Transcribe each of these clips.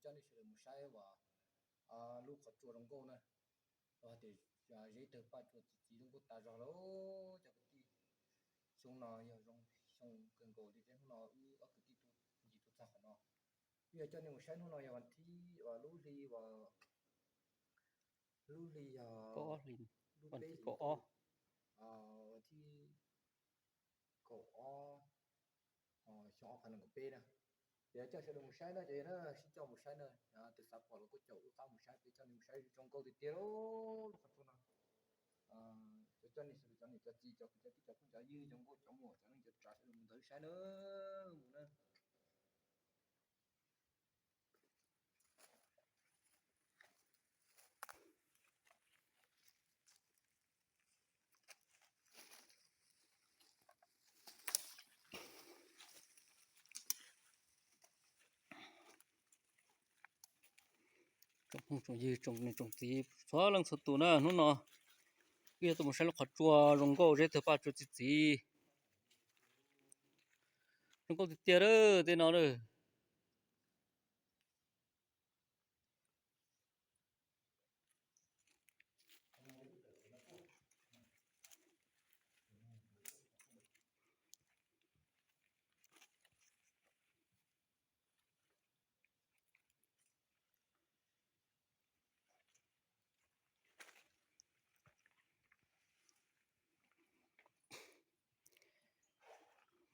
coj nej sawv daws mus saib uas lub qhov tsua zoo nkauj na. Los hais tias zeb tawg paj tsua txi txiv zoo nkauj tas zog lawm cov kwv tij. Xyoo no yog zoo xyoo kawg nkaus li thiab hnub no wb ob kwv tij tuaj ncig tuaj txog qhov no. Wb yuav coj nej mus saib hnub no yog vas thib uas lub hli uas lub hli yog lub peb hli, vas thib kaum ob, xyoo ob phav nees nkaum peb na. Ces coj sawv daws mus saib na, ces na sib coj mus saib na. Tus xav pom los kuj caum wb qab mus saib, peb coj nej mus saib zoo nkauj tiag tiag lauj lub qhov tsua no. Coj coj nej sawv daws cov niam cov txiv cov kwv cov tij cov phooj cov ywg cov nkauj cov muam cov neej cov tsav sawv daws mus ntawd saib na, mus na. Tsoom phooj tsoom ywg tsoom niam tsoom txiv txhua leej txhua tus na, hnub no wb yuav tuaj mus saib lub qhov tsua zoo nkauj zeb tawg paj tsua txi txiv. Zoo nkauj tiag tiag lawm tej no lawm.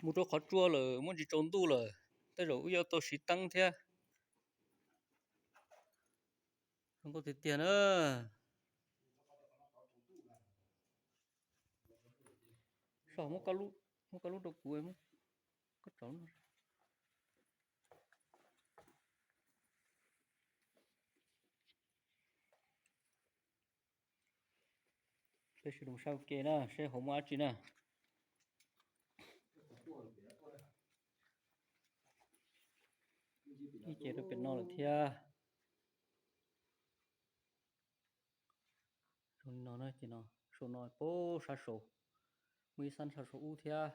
Mus rau qhov tsua lawm muaj ntsis tsaus ntuj lawm, tej zaum wb yuav tau siv teeb thiab. Zoo nkauj tiag tiag na. Soj, muab koj lub rau kuv, koj tso lub no. Peb sib mus saib ua ke na seb hauv muaj dab tsi na. Ib ce rau pem no lawm thiab. Zoo li no na, ces no saum no pab sab saud, muaj ib xab sab saud ub thiab.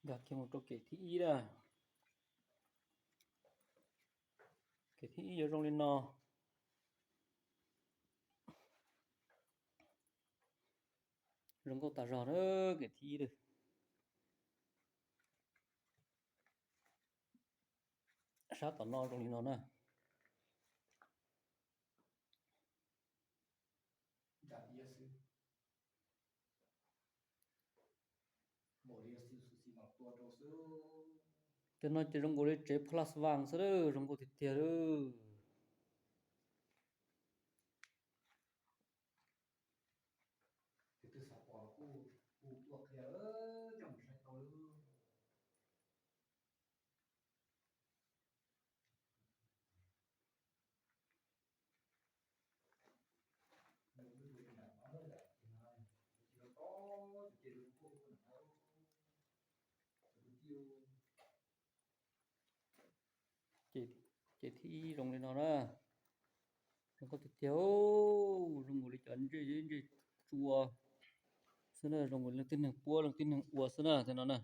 Nkag kiag mus rau kem thib ib na. Kem thib ib yuav zoo li no. Zoo nkauj tas zog na, kem thib ib lawm. Sab tom no zoo li no na. Tej no ces zoo nkaus li tsev plas vas xwb, zoo nkauj tiag tiag lawm. Ces thib ib zoo li no na. Zoo nkauj tiag tiag, zoo nkaus li cov ntsej zeb ntsej tsua xwb na, zoo nkaus li leej tib neeg puab leej tib neeg ua xwb na, tej no na.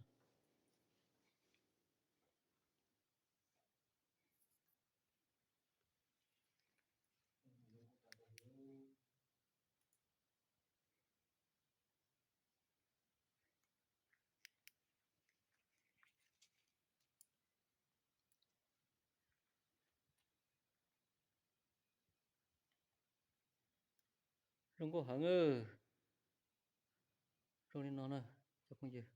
Zoo nkauj heev. Zoo li no na cov phooj ywg.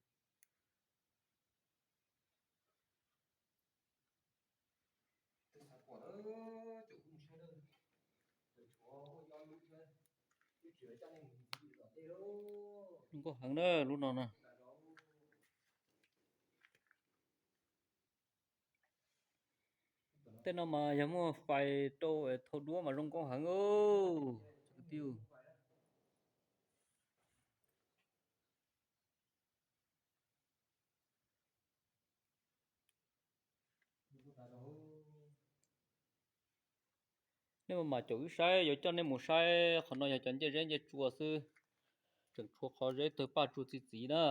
Zoo nkauj heev na lub no na. Tej no mas yog muaj fais rau thau duab mas zoo nkauj heev os. Tiu. Nej mam mam caum wb saib, yuav coj nej mus saib. Qhov no yog cov ncej zeb ncej tsua xwb, tseem tshuav qhov zeb tawg paj tsua txi txiv na,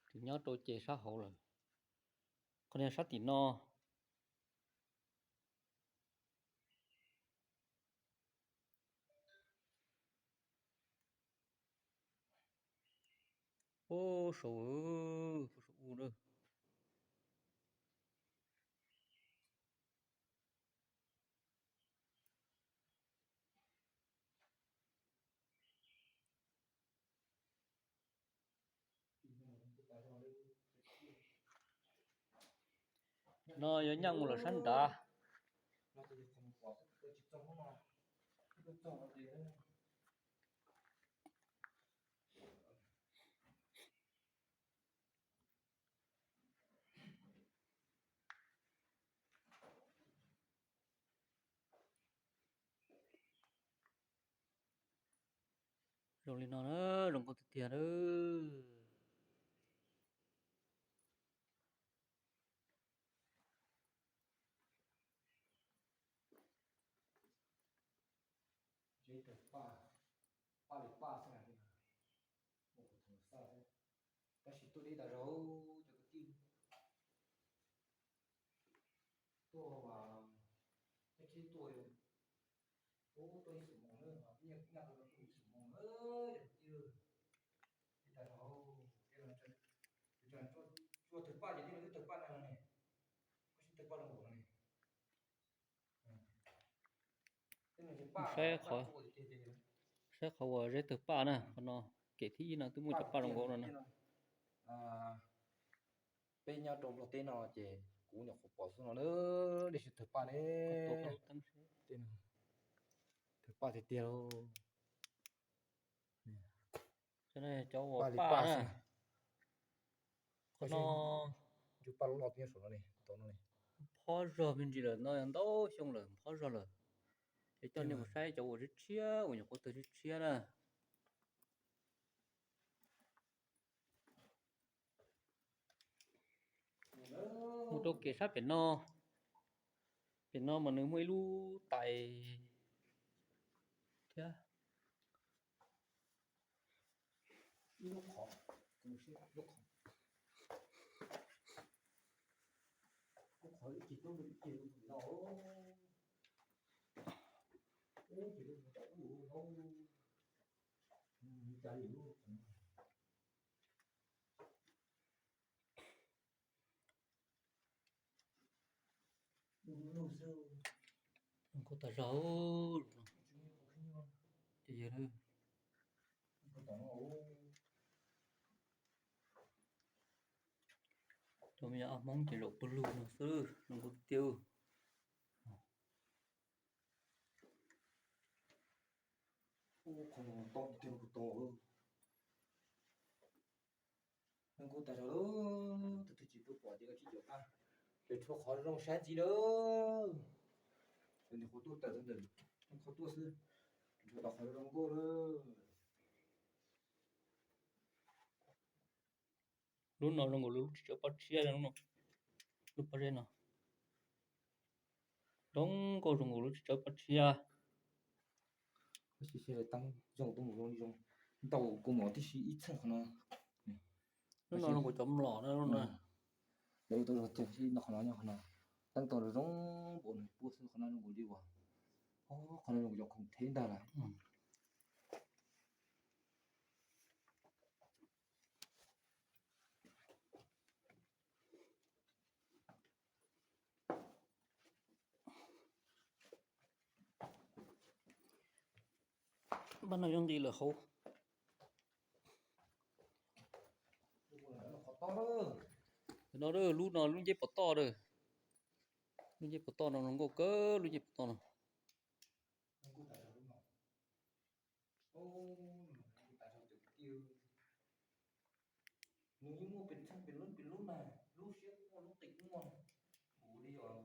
tseem nyob rau ces sab hauv lawm. Qhov no sab tim no. Ub, saum, saum u na. No yuav nyaj mus lawm sab nrad. Zoo li no na, zoo nkauj tiag tiag na. Zeb tawg paj, paj li paj xwb na, tab sis tuaj deb tas zog cov kwv tij. Tuaj mas, ib txhib tuaj, ub, tuaj ib xuab moos na, nyaj tau ib xuab moos na, cov kwv tij. Deb tas zog, tsua tawg paj ces twb tawg paj no ne, koj sib tawg paj zoo nkaus no ne. Saib qhov, saib qhov uas zeb tawg paj na, qhov no, kem thib ib no twb muaj cov paj zoo nkaus no na. Peb nyob rau Nplog teb no ces kuv nyuam qhuav pom xwb no na, dej sib tawg paj ne. Tawg paj tiag tiag lauj. Cov uas paj na. Qhov no, ncu paj loj loj twb nyob saum no ne, tau no ne. Phob zog me ntsis lawm no, ntau xyoo lawm, phob zog lawm. Ces coj nej mus saib cov uas tshiab tshiab uas nyuam qhuav tawg tshiab tshiab na. Mus rau kev sab pem no, pem no mas nws muaj ib lub tais thiab. Ib lub qhov, lub qhov, lub qhov ib ceg tuaj ib ceg no, ib ceg tuaj no, cas li lub qhov no. Zoo nkauj tas zog. Ces yog cov me nyuam ab Hmoob ces zaum pawg lug no xwb, zoo nkauj tiag. Zoo nkauj tas zog, tus twg tsis pom ces koj tsib caum qab, ces tshuav qhov zoo saib ntxiv na. Nyuam qhuav tuaj tawm ntawm qhov tuaj xwb, tshuav tau qhov zoo nkauj na. Lub no zoo nkaus lub tsis tsawv paj tshiab, lub pob zeb no zoo nkauj, zoo nkaus lub tsis tsawv paj tshiab. Tab sis seb lawv teeb zoo tuaj mus zoo li zoo, ntau kuv mus tib si ib txheej qhov no. Lub no zoo nkaus cov mlom na, lub no. Lawv ua tau zoo tiag, qhov no nyob qhov no, teeb tau zoo npaum nws puab xwb, qhov no zoo nkaus li uas, qhov no zoo nkaus cov khoom theb ntag lawm. Npaj no yuav nqis lawm hauv. No lub no lub ncej pov toj, lub ncej pov toj no zoo nkauj kawg, lub ncej pov toj no. Nws yeej muaj pes tsheej pes lub pes lub na, lub siab kuj muaj lub qis kuj muaj. Kuv li os,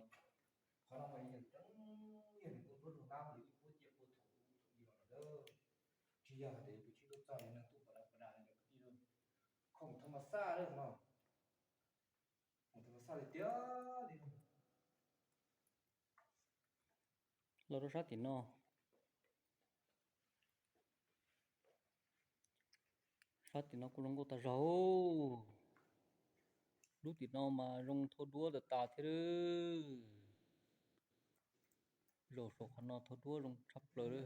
qhov no mas yog nws kuj tuaj rau nab li kuj cia kuj thaum ub thaum ub los lawm. Tsis yog hais tias tus tsis tuaj txog yog neeg tuaj pas dab pas das li cov kwv tij lauj. Khoom thas mas xaj li no, khoom thas mas xaj li tiag li no. Los rau sab tim no. Sab tim no kuj zoo nkauj tas zog. Lub tim no mas zoo thau duab tas tas thiab. Zaum saum qhov no thau duab zoo tshaj plaws li.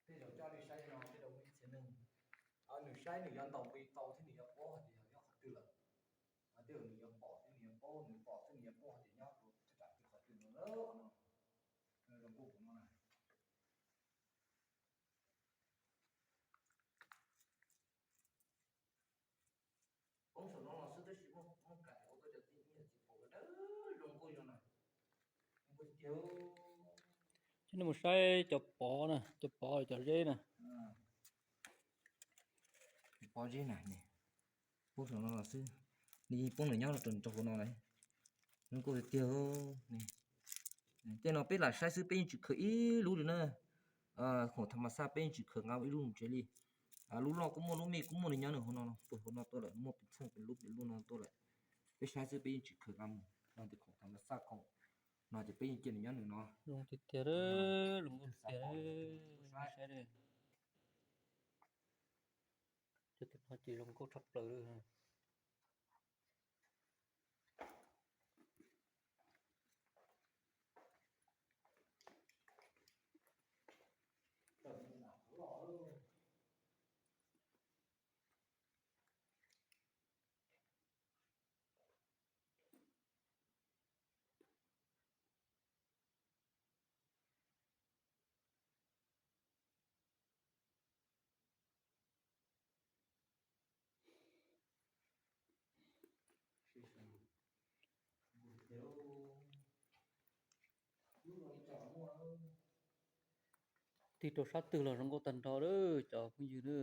Tej zaum coj nej saib no tej zaum muaj ib txhia neeg, nws saib nws yuav ntaus nqi tau thiab nws yuav paub hais tias yog nyob qhov twg lawm. Tej zaum nws yuav pom thiab nws yuav paub, nws pom thiab nws yuav paub hais tias nyob rau thaj tsam twg qhov twg no, qhov no zoo nkauj no na. Poob saum no los xwb tab sis muaj muaj kam ua koj cov tib niam txiv pom dawb zoo nkauj zoo na. Zoo nkauj tiag. Ces nej mus saib cov pov na, cov pov cov zeb na. Cov pov zeb na, poob saum no los xwb, nws yeej poob nws nyob rau rau hauv no lawm. Zoo nkauj tiag tiag. Tej no peb lam saib xwb peb yeej tsis khaws ib lub li na. Khoom thas mas xaj peb yeej tsis khaws nqa ib lub mus tsev li. Lub loj kuj muaj lub me kuj muaj, nws nyob nws hauv no, puag hauv no tuaj lawm, muaj pes txheej pes lub pes lub no tuaj lawm. Peb saib xwb peb yeej tsis khaws nqa mus no tias khoom thas mas xaj khoom no ces peb yeej cia nws nyob nws no. Zoo tiag tiag, zoo nkauj tiag. Cov tim no ces zoo nkauj tshaj plaws li. Tig rau sab twg los zoo nkauj tag nrho lawm cov phooj ywg na.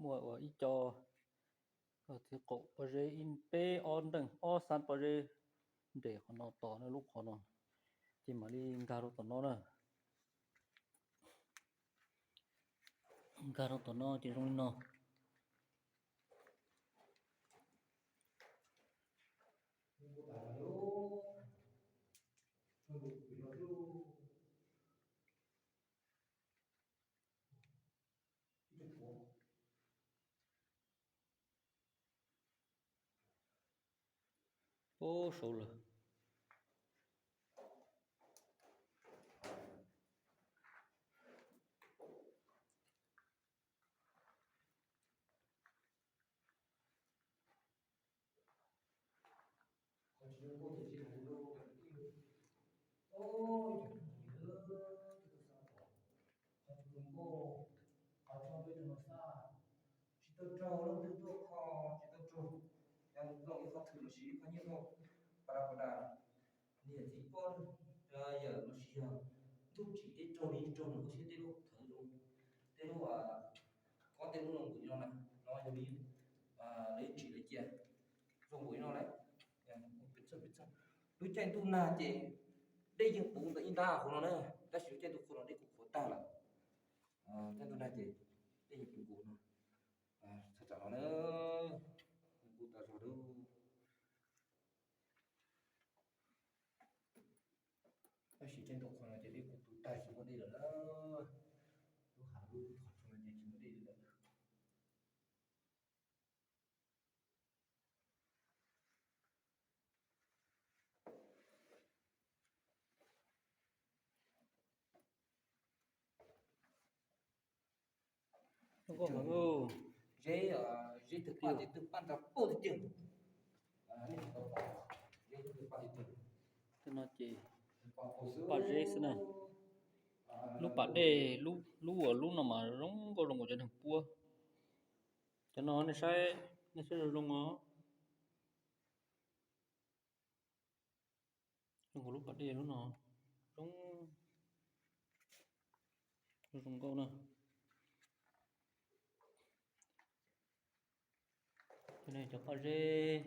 Muaj ua ib co txiv qaum pob zeb ib peb ob nreej ob xab pob zeb nres qhov no tos na, lub qhov no ces mam li nkag rau tom no na. Nkag rau tom no ces zoo li no. Pab saud lawm. Qhov tsis zoo nkauj ces tsis hais lus rau kwv tij. Ub, cov phooj ywg, cov tub xav pom qhov tsis zoo nkauj, qhov tso peb tug no xaj, tsis tau raug leej twg tuaj kho, tsis tau raug, yog los ib qhov thwm los sis ib qhov nyiaj tuaj pas da pas da, niam txiv poj yawm los sis yog ntuj tsim tej raug li raug nws ua siab tej lub thawv zoo, tej lub kob tej lub zoo nkaus li no na, no yog li lawv tsim lawv cia zoo nkaus li no lawm. Lub caij ntuj nag ces dej yeej puv ntawm ib nrab qhuav no na, tab sis lub caij ntuj qhua no dej kuj qhuav tag lawm. Caij ntuj nag ces dej yeej puv nkaus no. Txog tsam no na, ntuj tas zog lawm. Tab sis caij ntuj qhua no ces dej kuj tu tag tsis muaj dej lawm na. Lub hav lub qhov tsua no ces tsis muaj dej li lawm. Zeb, zeb twg paj twg twg paj nrag paj tiag tiag. Nej tsis tau pom zeb twg twg paj tiag tiag. Tej no ces paj zeb xwb na. Lub pas dej, lub uas lub no mas zoo nkauj zoo nkaus cov neeg puab. Cov no nej saib, nej saib zoo zoo os. Zoo nkaus lub pas dej lub no, zoo, zoo nkauj na. Cov paj zeb.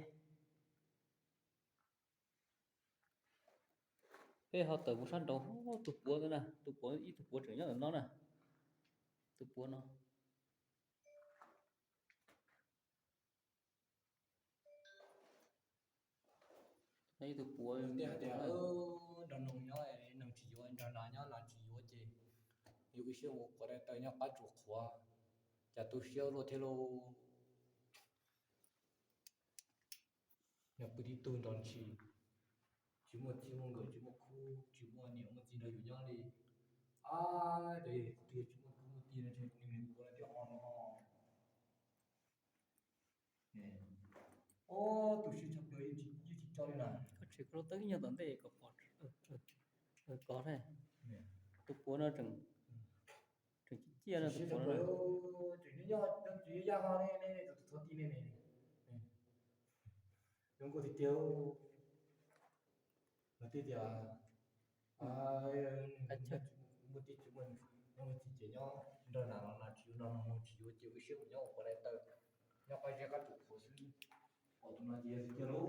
Peb ho tawm mus sab nraud, tus puav ntawd na, tus puav, ib tug puav tseem nyob ntawm no na. Tus puav no. Ib tug puav. Tias nrog noog nyob, noog tsis yuav, nrog nas nyob nas tsis yuav ces yus ib siab ua quav dai taw nyob qab tsuas qhuav, cas tu siab luaj thiab lauj. Yog pw tib tug nrog ntshis, tsis muaj txij muaj nkawm, tsis muaj khub, tsis muaj niam muaj txiv nrog yus nyob li. Ab, tias tsis muaj khub muaj tij no ntshe nws ua thiab ho no. Ob, tu siab tshaj plaws, yeej tsis tso li na. Koj tseem koj lub teeb nyuag tom ntej kom pom, kov thiab. Tus puav no tseem, tseem ciaj ciaj no tus puav no. Tseem nyob, tseem nyob yaj ho ne, ne tus thov ti ne ne. Zoo nkauj tiag tiag. Lawv thiaj tias, muaj tij tsis muaj, nyob muaj txiv ces nyob nrog nas los nas tsis yuav, nrog noog noog tsis yuav ces ua ib siab mus nyob ua quav dai taw, nyob qab zeb qab tsuas qhuav xwb. Pom tus no ces yog tiag tiag lauj.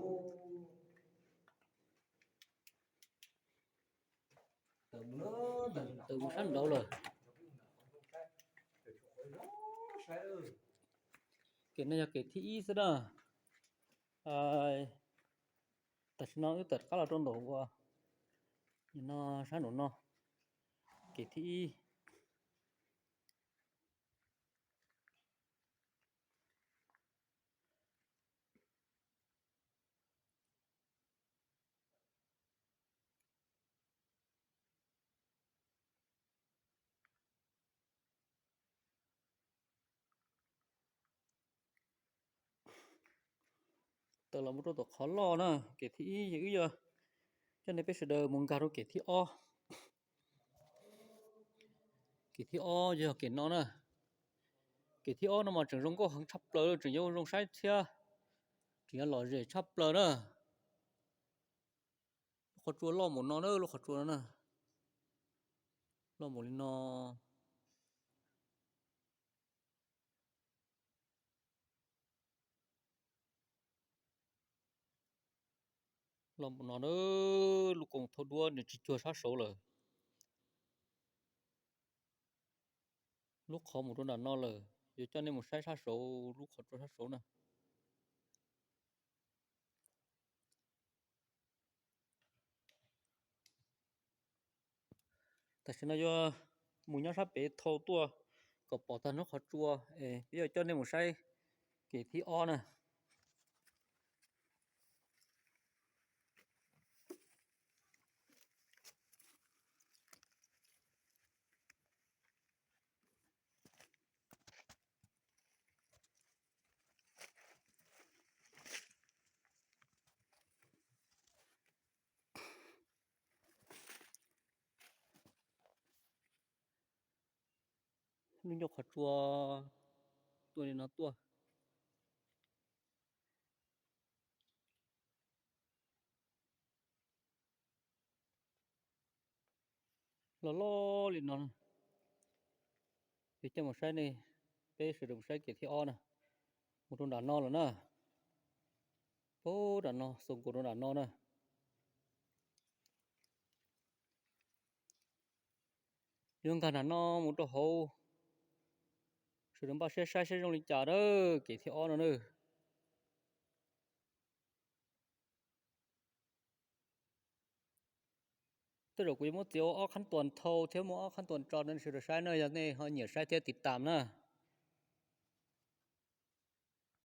Tawm mus sab nraud lawm. Kem no yog kem thib ib xwb na. Tam sim no wb tawm qab los rau nraum ua, no sab nraum no, kem thib ib. Tawm los mus rau tom qhov loj na, kem thib ib ces wb yuav coj nej peb sawv daws mus nkag rau kem thib ob. Kem thib ob yog kem no na. Kem thib ob no mas tseem zoo nkauj heev tshaj plaws, tseem yuav zoo saib thiab, tseem yuav lom zem tshaj plaws na. Lub qhov tsua loj npaum no na, lub qhov tsua no na, loj npaum li no. Loj npaum no na, lub koog thaub duab nws tsis cuag sab saud lawm. Lub qhov mus rau nram no lawm, yuav coj nej mus saib sab saud, lub qhov tsua sab saud na. Tam sim no yuav mus nyob sab pem thau tuaj kom pom tag lub qhov tsua, es peb yuav coj nej mus saib kem thib ob na. Lub ncauj qhov tsua tuaj li no tuaj. Loj loj li no. Ces coj mus saib ne, peb sawv daws mus saib kem thib ob na. Mus rau nram no lawm na. Puag nram no, xoo nkaus rau nram no na. Yuav nkag nram no mus rau hauv, sawv daws npaj siab saib saib zoo li cas na, kem thib ob no na. Tej zaum kuv yuav muab txiav ua ob khab tuas thau thiab muab ob khab tuas tso rau nej sawv daws saib na, yog nej ho nyiam saib thiab tiv tam na.